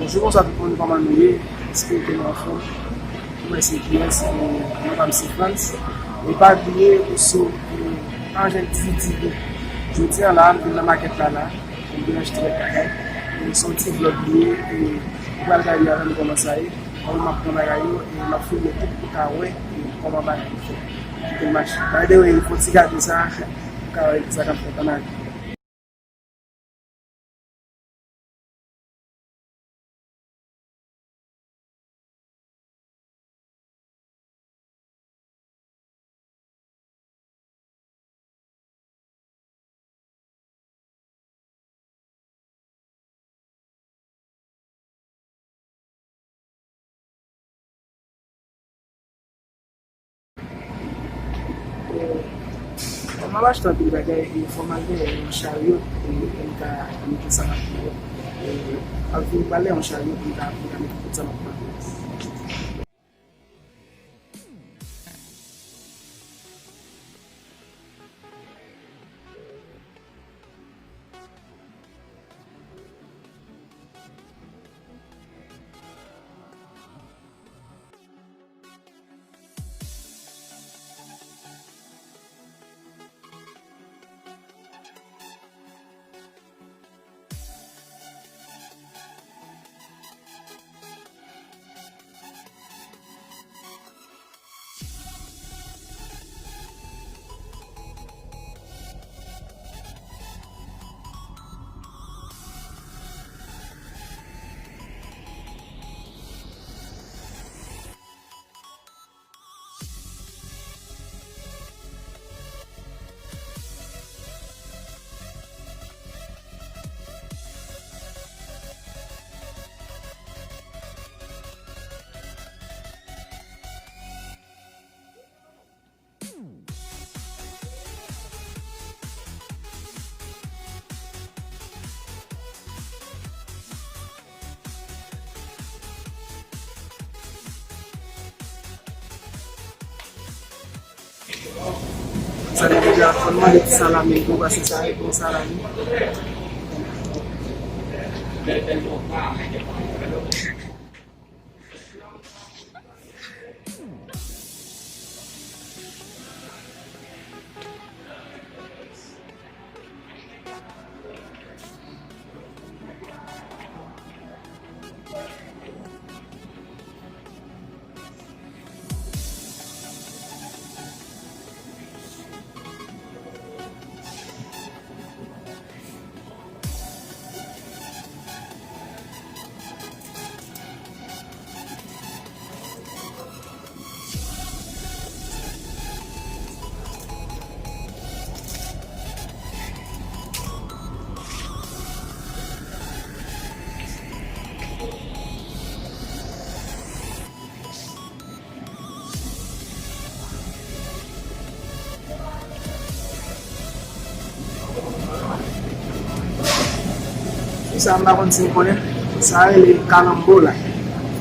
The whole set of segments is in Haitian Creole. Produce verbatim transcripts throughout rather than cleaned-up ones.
Bonjou, bonswa tout moun, kòman nou ye? Espere ke nou anfòm. Mwen se P S, e non pa m se Frantz. E pa bliye, ou si w pa janm dividive, jodi a la, m vin nan makèt la la, m vin achte kèk bagay. E se yon ti vlòg li ye, e ou pral gade avè m kòman sa ye, kòman m ap pran bagay yo, e m ap filme tout pou w ka wè, e kòman bagay yo fèt. Kite m mache. By the way, fè yon ti gade sa, pou w ka wè sa k ap fèt ann ale. Bon, m ap achte anpil bagay, e fò m al dèyè yon charyo, e pou m ka mete sa m ap mete. E ap vin pale yon charyo pou m ka, pou m ka mete tout sa m ap mete. Sa deja fò n mande ti salami tou, paske sa e bon salami. Sa m pa konn si n konnen. Sa rele kalanbo la.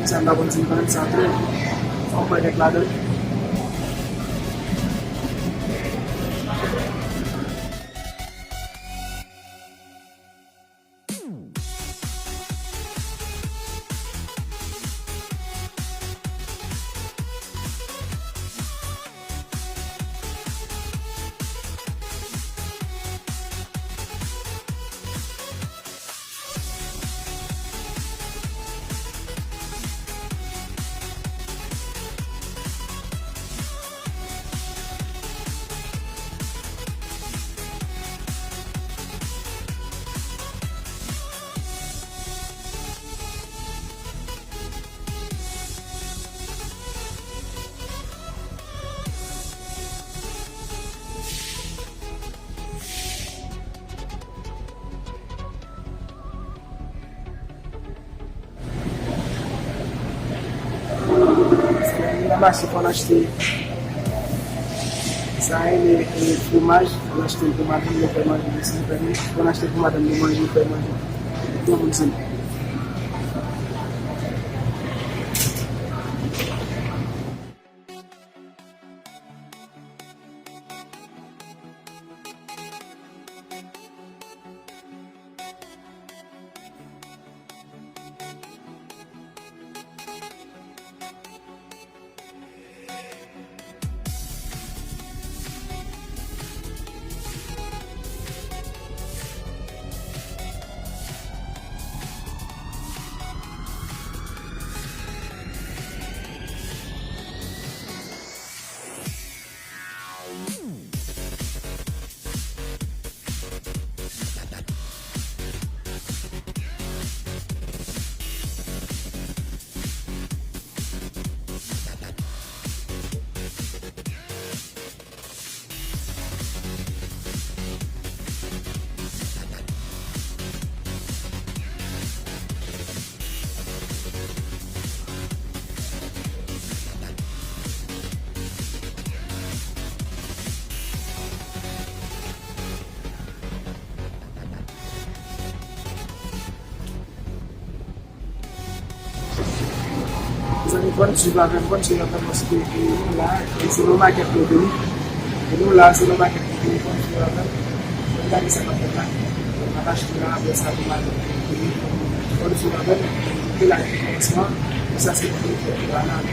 Sa m pa konn si n konnen sa tou. Fò m pran kèk ladan l. Nan mache fò n achte sa rele, e, fwomaj, fò n achte l pou madanm nou fè manje, nou fè manje, fò n achte l pou madanm nou manje, fè manje. Tout moun se Zanmi, konn swiv avè m, konn swiv avè m, paske, e, nou la, e se nan makèt nou vini. E nou la, se nan makèt nou vini, konn swiv avè m. Konn gade sa k ap fèt la. N ap achte la, apre sa, nou va vini. Konn swiv avè m, nou te la depi kòmansman. E sa se pou nou fè la, la.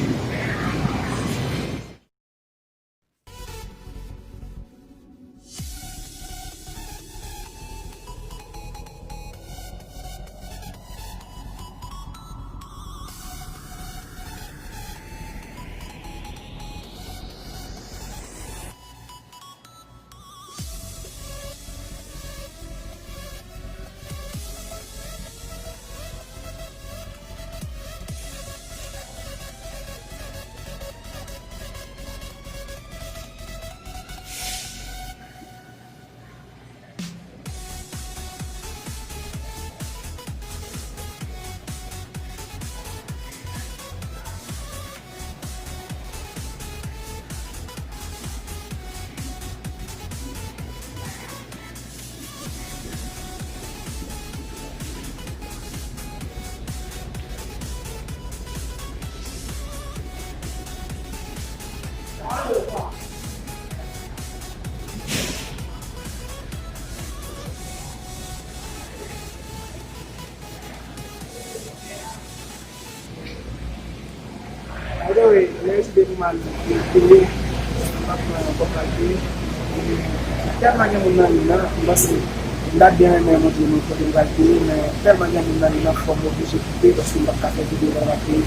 By the way, lè yo di depi m al peye, m ap pran yon kòb m al peye. Tèlman gen moun nan liy nan, m panse m ta byen renmen montre nou kote m pral peye, men tèlman gen moun nan liy nan, fò m oblije kite, paske m p ap ka fè videyo pandan m ap peye.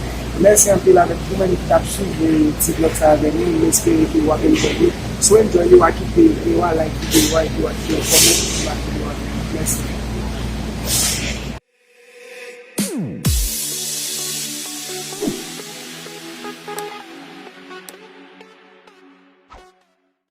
Mèsi anpil avèk tout moun ki t ap swiv ti vlòg sa avè nou. M espere ke w ap enjoy li. Si w enjoy li, w a kite, e w a like videyo a, epi w a kite yon kòmantè sou videyo a. Mèsi.